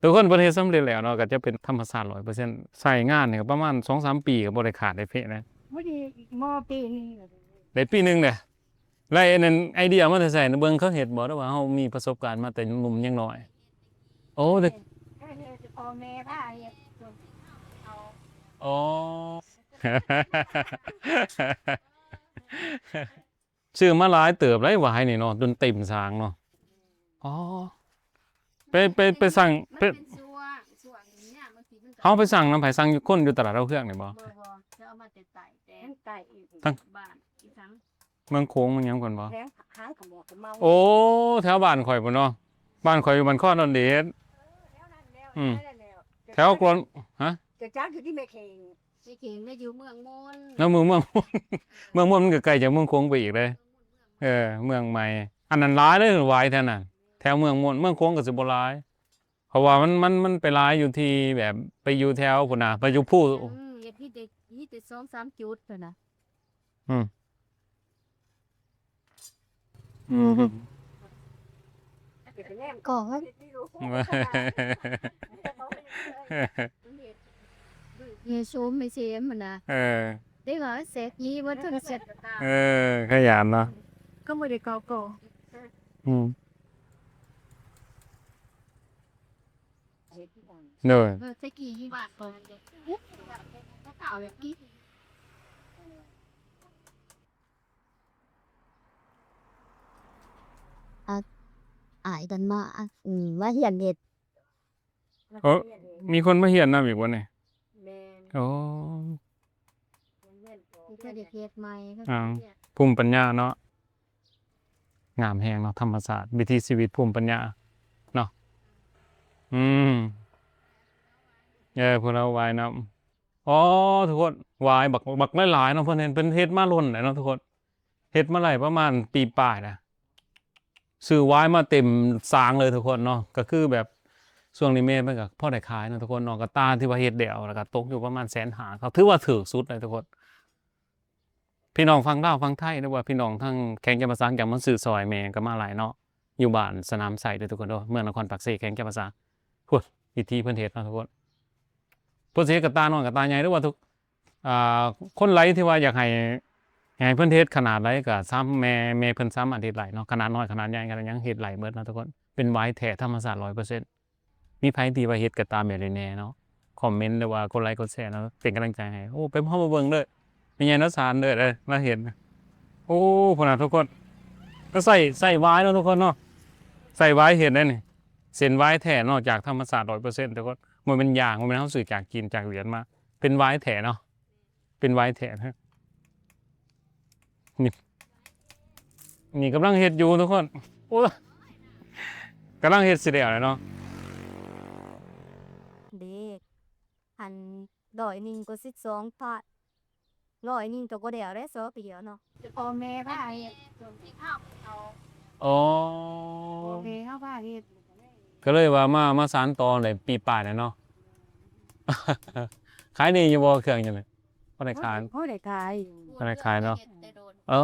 ທຸກຄົນ ເພິ່ນເຮັດສຳເລັດແລ້ວເນາະ ກໍຈະເປັນທຳມະຊາດຮ້ອຍເປີເຊັນ ໃຊ້ງານນີ້ກໍປະມານສອງສາມປີກໍບໍ່ໄດ້ຂາດໄດ້ເພະນະ. ພໍດີ ບໍ່ ປີໜຶ່ງ ໄດ້ປີໜຶ່ງເດ້. ແລ້ວອັນນັ້ນໄອເດຍມາແຕ່ໃສນະ? ເບິ່ງເຂົາເຮັດບໍ່ ຫຼືວ່າເຮົາມີປະສົບການມາແຕ່ໜຸ່ມຍັງນ້ອຍ? ໂອ້ ແຕ່ ເຮັດ ເຮັດ ພໍ່ແມ່ພາເຮັດ ເອົາ ອໍ ຊື້ມາຫຼາຍເຕີບໄດ໋ຫວາຍນີ້ເນາະ ຈົນເຕັມສາງເນາະ. ອໍ ໄປ ໄປ ໄປສັ່ງ ມັນ ໄປ ເປັນຊ່ວງ ຊ່ວງຍາມມັນຊິ ມັນກໍ ເຮົາໄປສັ່ງນຳໃຜ? ສັ່ງຢູ່ຄົນຢູ່ຕະຫຼາດດາວເຮືອງນີ້ບໍ່? ບໍ່ ບໍ່ ເຂົາເອົາມາແຕ່ໃຕ້ ແຕ່ ທາງໃຕ້ອີກ ທາງບ້ານອີກທາງ ເມືອງໂຂງເມືອງຫຍັງເພິ່ນບໍ່? ແຂວງຫາງຂະໝອກຂະເມົາ. ໂອ້ ແຖວບ້ານຂ້ອຍພຸ້ນເນາະ ບ້ານຂ້ອຍຢູ່ບ້ານຄອນດອນເດດ. ເອີ ແຖວນັ້ນແຫຼະ ອືມ ແຖວ ແຖວກວນ ຮະ? ຈະຈັກຢູ່ທີ່ແມ່ເຂງ ແມ່ເຂງນະ ຢູ່ເມືອງມົນ ນະ ເມືອງ ເມືອງມົນ ເອີ ເມືອງມົນມັນກໍໄກຈາກເມືອງໂຂງໄປອີກເດ້. ເອີ ເມືອງໃໝ່ ອັນນັ້ນຫຼາຍເດ້ຫວາຍແຖວນັ້ນ ແຖວເມືອງມົນ ເມືອງໂຂງກໍຊິບໍ່ຫຼາຍ ເພາະວ່າມັນ ມັນ ມັນໄປຫຼາຍຢູ່ທີ່ແບບໄປຢູ່ແຖວພຸ້ນນະ ໄປຢູ່ພູ ອືມ ເຮັດ ເຮັດໄດ້ ເຮັດໄດ້ສອງສາມຈຸດພຸ້ນນະ. ອືມ ອືມ ກໍ ເຮໂຊມເຮເຊມຫັ້ນນະ. ເອີ ໄດ້ວ່າເສດນີ້ວ່າເຖິງເສດ ເອີ ຂະຫຍັນເນາະ ກໍບໍ່ໄດ້ເຂົ້າກໍ ອືມ. ໂດຍ ເອີ ແຕ່ກີ້ຢູ່ບ້ານເຂົາເດ້ ເຂົາເອົາແບບກີ້ ອາ ອ້າຍກັນມາ ອາ ອືມ ມາຮຽນເຮັດ. ໂອ້ ມີຄົນມາຮຽນນຳອີກບໍ່ນີ້? ແມ່ນ ໂອ້ ເພິ່ນກໍຢາກເຮັດໃໝ່ ອ່າ ພູມປັນຍາເນາະ. ງາມແຮງເນາະ ທຳມະຊາດ ວິຖີຊີວິດ ພູມປັນຍາເນາະ. ອືມ ເອີ ພວກເຮົາຫວາຍນຳ. ອໍ ທຸກຄົນ ຫວາຍບັກ ບັກຫຼາຍໆເນາະ ເພິ່ນເຫັນ ເພິ່ນເຮັດມາດົນແລ້ວເນາະທຸກຄົນ ເຮັດມາໄດ້ປະມານປີປາຍແລ້ວ ຊື້ຫວາຍມາເຕັມສາງເລີຍທຸກຄົນເນາະ. ກໍຄືແບບຊ່ວງນີ້ແມ່ເພິ່ນກໍພໍໄດ້ຂາຍເນາະທຸກຄົນເນາະ ກະຕ່າທີ່ວ່າເຮັດແລ້ວ ແລ້ວກໍຕົກຢູ່ປະມານແສນຫ້າ ກໍຖືວ່າຖືກສຸດເລີຍທຸກຄົນ. ພີ່ນ້ອງຝັ່ງລາວຝັ່ງໄທ ຫຼືວ່າພີ່ນ້ອງທາງແຂວງຈຳປາສັກ ຢາກມາຊື້ຊ່ອຍແມ່ກໍມາໄດ້ເນາະ ຢູ່ບ້ານສະໜາມໄຊເດີ້ທຸກຄົນເດີ້ ເມືອງນະຄອນປາກເຊ ແຂວງຈຳປາສັກ. ພຸ້ນ ວິທີເພິ່ນເຮັດເນາະທຸກຄົນ ເພິ່ນຊິເຮັດກະຕ່ານ້ອຍກະຕ່າໃຫຍ່ ຫຼືວ່າທຸກ ອ່າ ຄົນໃດທີ່ວ່າຢາກໃຫ້ ໃຫ້ເພິ່ນເຮັດຂະໜາດໃດກໍສາມ ແມ່ ແມ່ເພິ່ນສາມາດເຮັດໄດ້ເນາະ ຂະໜາດນ້ອຍຂະໜາດໃຫຍ່ກໍຍັງເຮັດໄດ້ເບິດເນາະທຸກຄົນ ເປັນຫວາຍແທ້ທຳມະຊາດຮ້ອຍເປີເຊັນ. ມີໃຜທີ່ວ່າເຮັດກະຕ່າແບບນີ້ແນ່ເນາະ ຄອມເມັນ ຫຼືວ່າກົດໄລກົດແຊເນາະ ເປັນກຳລັງໃຈໃຫ້. ໂອ້ ໄປ ເຮົາມາເບິ່ງເດີ້ ແມ່ໃຫຍ່ນະສານເດີ້ ລາວເຮັດ. ໂອ້ ພຸ້ນນະທຸກຄົນ ກໍໃຊ້ ໃຊ້ຫວາຍເນາະທຸກຄົນເນາະ ໃຊ້ຫວາຍເຮັດໄດ໋ນີ້ ເສັ້ນຫວາຍແທ້ເນາະ ຈາກທຳມະຊາດຮ້ອຍເປີເຊັນທຸກຄົນ ບໍ່ແມ່ນຢາງ ບໍ່ແມ່ນເຮົາຊື້ຈາກຈີນຈາກຫວຽດມາ ເປັນຫວາຍແທ້ເນາະ. ເປັນຫວາຍແທ້ນະ ນີ້ ນີ້ກຳລັງເຮັດຢູ່ທຸກຄົນ. ໂອ້ ກຳລັງເຮັດຊິແລ້ວແຫຼະເນາະ ເດ້ ອັນ ຮ້ອຍໜຶ່ງກໍສິບສອງພັນ ຮ້ອຍໜຶ່ງກໍບໍ່ແລ້ວເດ້ ສອບດຽວເນາະ ພໍ່ແມ່ພາເຮັດ ອໍ ພໍ່ແມ່ເຮົາພາເຮັດ ກໍເລີຍວ່າມາ ມາສານຕໍ່ໄດ້ປີປາຍແລ້ວເນາະ. ຂາຍດີຢູ່ບໍ່ເຄື່ອງຈັ່ງນີ້? ພໍໄດ້ຂາຍ ພໍໄດ້ຂາຍ ພໍໄດ້ຂາຍເນາະ ເອີ.